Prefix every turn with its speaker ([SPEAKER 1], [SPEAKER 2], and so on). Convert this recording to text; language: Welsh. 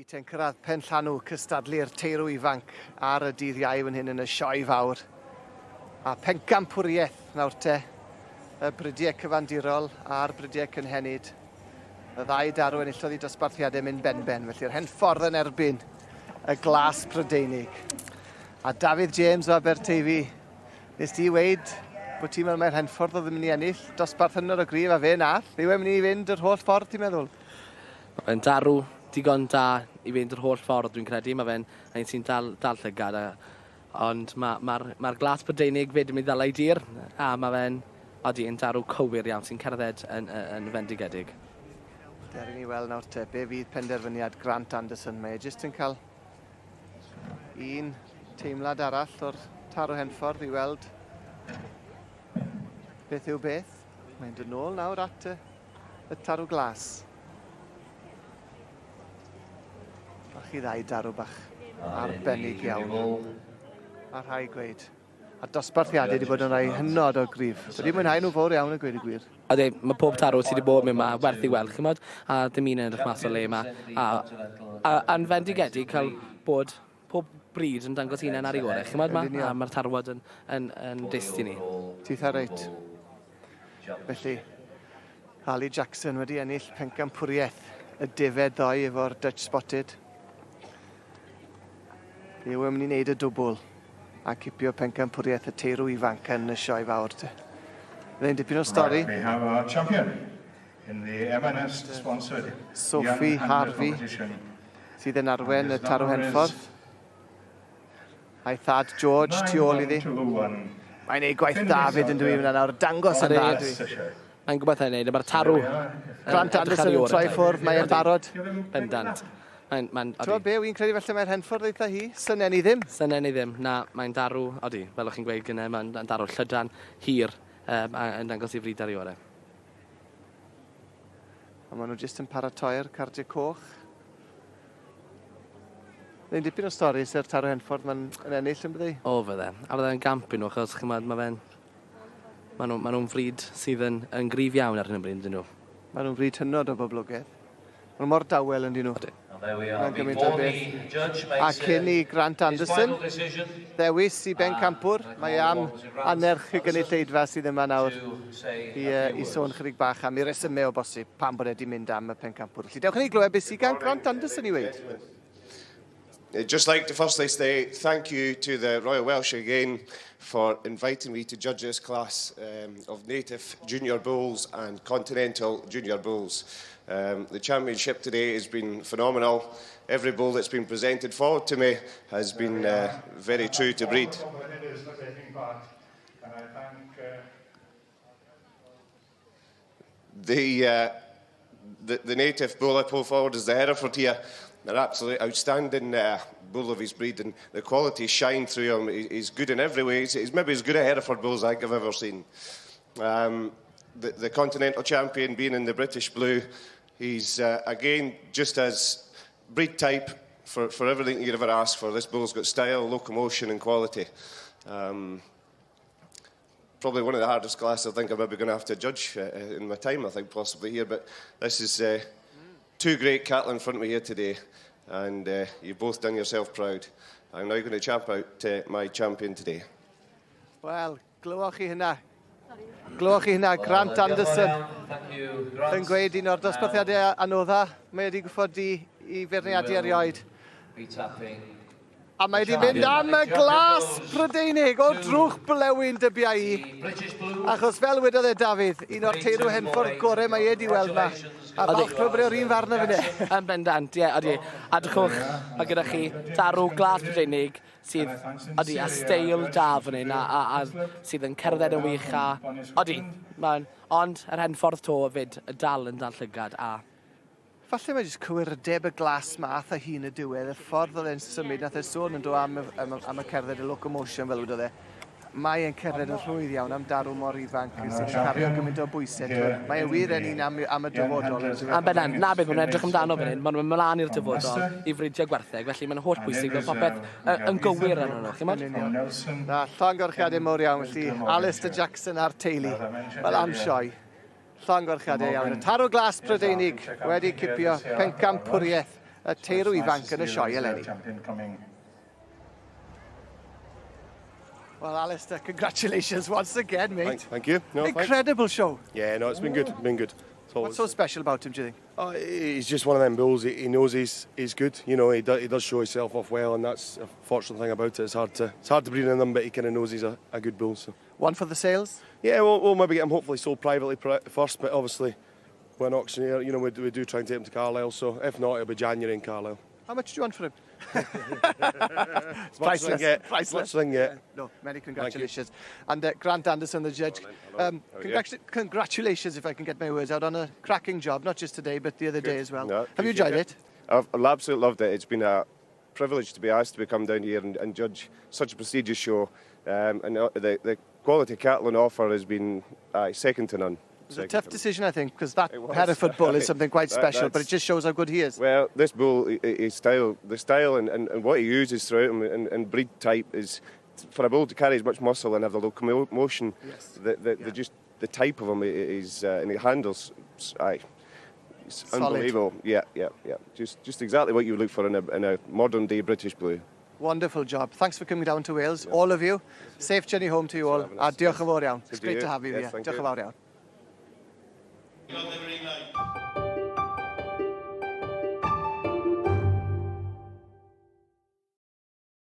[SPEAKER 1] te'n cyrraedd pen llanw cystadlu'r teirw ifanc ar y dydd Iau fan hyn yn y sioe fawr. A pencampwriaeth nawr te, y brydiau cyfandirol a'r brydiau cynhenid. Y ddau darw enillodd i dosbarthiadau mynd benben, felly'r hen ffordd yn erbyn y glas Prydeinig. A Dafydd James o Aberteifi, nes ti weid bod ti'n meddwl mai'r Henffordd oedd yn mynd i ennill dosbarth hynod o gryf a fe nath. Yw e'n mynd i fynd yr holl ffordd ti'n meddwl?
[SPEAKER 2] Mae fe'n darw digon da i fynd yr holl ffordd dwi'n credu. Mae fe'n un sy'n dal, dal llygad. A, ond mae'r ma, ma, ma glas Prydeinig fyd yn mynd i ddala i dir. A mae fe'n, odi, yn darw cywir iawn sy'n cerdded yn, yn, yn fendigedig.
[SPEAKER 1] Dere ni weld nawr te, be fydd penderfyniad Grant Anderson. Mae e jyst yn cael un teimlad arall o'r taro Henffordd i weld beth yw beth. Mae'n dod nôl nawr at y, y tarw glas. Bach i ddau darw bach arbennig iawn. A rhai gweud. A dosbarthiadau wedi bod yn rhai hynod o gryf. Wedi mwynhau nhw fawr iawn a gweud y gwir.
[SPEAKER 2] Ydy, mae pob tarw sydd wedi bod mewn yma werth i weld, chimod, a dim un yn edrych mas o le yma. A, a, a'n fendigedig cael bod pob bryd yn dangos hunain ar ei orau, chimod, ma, a mae'r tarwod yn, yn, yn dist i ni.
[SPEAKER 1] Titha reit. Felly, Ali Jackson wedi ennill pencampwriaeth y defed ddoe efo'r Dutch Spotted. Yw e'n mynd i wneud y dwbl a cipio pencampwriaeth y teirw ifanc yn y sioe fawr te. Fyddai'n dipyn o stori.
[SPEAKER 3] Right, we have our champion in the M&S sponsored
[SPEAKER 1] Sophie Harvey sydd yn arwen y Tarw Henffordd. A'i thad George tu ôl iddi. Mae'n ei gwaith da fyd yn dwi fyna nawr, dangos yn dda dwi.
[SPEAKER 2] Mae'n gwybod ei wneud, mae'r tarw...
[SPEAKER 1] Grant Anderson yn troi ffwrdd, mae e'n barod.
[SPEAKER 2] Bendant. Mae'n... Mae'n...
[SPEAKER 1] Ti'n be, wy'n credu falle mae'r henffordd eitha hi, synen i ddim.
[SPEAKER 2] Synen i ddim, na, mae'n darw, odi, fel o'ch chi'n gweud gynnau, mae'n darw llydan, hir, um, a yn dangos i fryd ar ei orau.
[SPEAKER 1] A maen nhw jyst yn paratoi'r cardiau coch. Mae'n dipyn o stori sy'r Taro Henffordd mae'n yn ennill yn bydde?
[SPEAKER 2] O fydde. A fydde'n gamp i nhw achos chymod mae fe'n... Maen nhw, ma nhw'n fryd sydd yn, yn gryf iawn ar hyn o bryd, dyn nhw.
[SPEAKER 1] Maen nhw'n fryd hynod o boblogaidd. Maen nhw mor dawel yn dyn nhw. Mae'n gymaint o beth. A cyn i Grant Anderson ddewis i bencampwr, mae e am annerch y gynulleidfa sydd yma nawr i, uh, i sôn chydig bach am ei resymau o bosib pam bod e wedi mynd am y pencampwr. Felly dewch i ni glywed beth sydd gan Grant Anderson i weud.
[SPEAKER 4] I'd just like to firstly say thank you to the Royal Welsh again for inviting me to judge this class um, of native junior bulls and continental junior bulls. Um, the championship today has been phenomenal. Every bull that's been presented forward to me has been uh, very true to breed. The, uh, the, the native bull I pull forward is the Hereford here. An absolute outstanding uh, bull of his breed, and the quality shine through him. He, he's good in every way. He's, he's maybe as good a Hereford bull as I think I've ever seen. Um, the, the continental champion being in the British blue, he's uh, again just as breed type for, for everything you'd ever ask for. This bull's got style, locomotion, and quality. Um, probably one of the hardest classes I think I'm ever going to have to judge uh, uh, in my time, I think, possibly here. But this is uh, two great cattle in front of me here today, and uh, you've both done yourself proud. I'm now going to champ out uh, my champion today.
[SPEAKER 1] Wel, glywoch chi hynna. Glywoch chi hynna, Grant Anderson. Yn gweud un o'r dosbarthiadau anodda, mae wedi gwybod i, i feirniadu erioed. A mae wedi mynd am y glas Prydeinig o drwch blewyn dybia i. Achos fel wedodd e Dafydd, un o'r teirw henffordd gore mae e wedi weld ma. A falch clywed bod e o'r un farn â finne.
[SPEAKER 2] Yn bendant, ie, odi. A drychwch, mae gyda chi darw glas Prydeinig sydd, odi, a steil da fan hyn, a, a, a sydd yn cerdded yn wych, a, odi, mae'n, ond yr henffordd to fyd, y dal yn dal llygad, a
[SPEAKER 1] Falle mae jyst cywirdeb y glas math a hun y diwedd, y ffordd oedd e'n symud, nath e sôn yn do am, y, am, am y cerdded, y locomotion fel wedodd e. Mae e'n cerdded yn rhwydd iawn am darw mor ifanc sy'n cario gymaint o bwysau. Mae e wir yn un am, am y dyfodol.
[SPEAKER 2] Am bennant, na beth maen nhw'n edrych amdano fan hyn, maen nhw'n mynd mlaen i'r dyfodol i fridio gwartheg, felly mae'n holl bwysig bod popeth yn gywir arnyn nhw, chi'mod?
[SPEAKER 1] Na, llongyfarchiadau mawr iawn, felly Alistair Jackson a'r teulu, wel am sioe. Llongyfarchiadau iawn. Y Tarw Glas Prydeinig wedi cipio pencampwriaeth y teirw ifanc yn y sioe eleni. Well, Alistair, congratulations once again, mate.
[SPEAKER 4] Thank you. No,
[SPEAKER 1] Incredible show.
[SPEAKER 4] Yeah, no, it's been good. Been good.
[SPEAKER 1] What's so special about him, do you think?
[SPEAKER 4] He's just one of them bulls. He knows he's good. You know, he does show himself off well, and that's a fortunate thing about it. It's hard to breed in them, but he kind of knows he's a good bull. So
[SPEAKER 1] one for the sales?
[SPEAKER 4] Yeah, we'll maybe get him hopefully sold privately first, but obviously we're an auctioneer. We do try and take him to Carlisle. So if not, it'll be January in Carlisle.
[SPEAKER 1] How much do you want for him?
[SPEAKER 4] It's
[SPEAKER 1] priceless.
[SPEAKER 4] Get.
[SPEAKER 1] Priceless.
[SPEAKER 4] Much get.
[SPEAKER 1] No, many congratulations. And Grant Anderson, the judge, congratulations, if I can get my words out, on a cracking job, not just today, but the other day as well.
[SPEAKER 4] No,
[SPEAKER 1] Have you enjoyed it?
[SPEAKER 4] I've absolutely loved it. It's been a privilege to be asked to come down here and judge such a prestigious show. And the quality cattle on offer has been second to none.
[SPEAKER 1] It was a tough decision, I think, because that Hereford bull is something quite special, but it just shows how good he is.
[SPEAKER 4] Well, this bull, his style, the style and what he uses throughout him and breed type is, for a bull to carry as much muscle and have the locomotion, the just the type of him is, and he handles, aye, it's
[SPEAKER 1] Solid.
[SPEAKER 4] Unbelievable. Yeah. Just exactly what you would look for in a modern day British Blue.
[SPEAKER 1] Wonderful job. Thanks for coming down to Wales, all of you. Safe journey home to you all. A diolch yn fawr iawn. It's
[SPEAKER 4] Good to
[SPEAKER 1] great to
[SPEAKER 4] you.
[SPEAKER 1] have you
[SPEAKER 4] Yes,
[SPEAKER 1] here.
[SPEAKER 4] thank
[SPEAKER 1] Diolch
[SPEAKER 4] you.
[SPEAKER 1] yn fawr iawn.